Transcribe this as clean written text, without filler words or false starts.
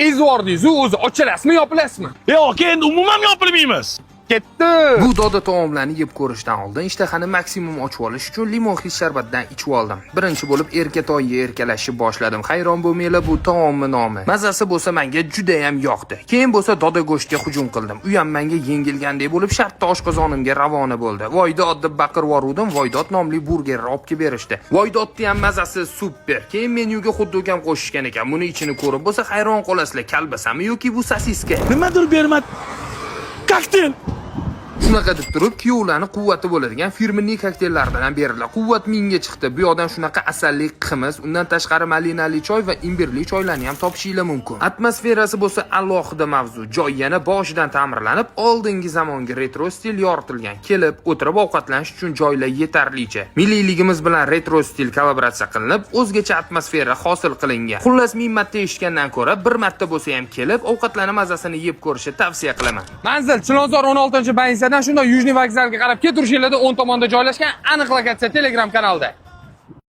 Ezvordingiz o'zi ochilasizmi, yopilasizmi? Yo'q, aka, endi umuman yopilmaymiz. Ketdi. Bu doda taomlarni yeb ko'rishdan oldin ishtahani maksimum ochib olish uchun limon his sharbatidan ichib oldim. Birinchi bo'lib erkatoyga erkalashni boshladim. Hayron bo'lmanglar, bu taomni nomi. Mazasi bo'lsa menga juda ham yoqdi. Keyin bo'lsa doda go'shtga hujum qildim. U ham menga yengilgandek bo'lib shartta oshqozonimga ravona bo'ldi. Voydod deb baqirib yubordim. Voydod nomli burgerni olib kelib berishdi. Voydodni ham mazasi super. Keyin menyuga xot-dog ham qo'shishgan ekan. Buni ichini ko'rib bo'lsa hayron qolasizlar. Kalbasami yoki bu sosiska? Nimadir bermadi. Kokteyl. Shunaqa deb turib, kuyovlarni quvvati bo'ladigan фирменный kokteyllaridan ham beriladi. Quvvat mingga chiqdi. Bu yoqdan shunaqa asalli qimiz, undan tashqari malinali choy va imbirli choylarni ham topishinglar mumkin. Atmosferasi bo'lsa alohida mavzu. Joy yana boshidan ta'mirlanib, oldingi zamongi retro stil yoritilgan. Kelib, o'tirib ovqatlanish uchun joylar yetarlicha. Milliyligimiz bilan retro stil kollaboratsiya qilinib, o'zgacha atmosfera hosil qilingan. Xullas, ming marta eshitgandan ko'ra, bir marta bo'lsa ham kelib, ovqatlarni mazasini yeb ko'rishni tavsiya qilaman. Manzil Chilonzor 16-больница dan shunday Южный vokzalga qarab keturishinglarda o'ng tomonda joylashgan. Aniq lokatsiya Telegram kanalda.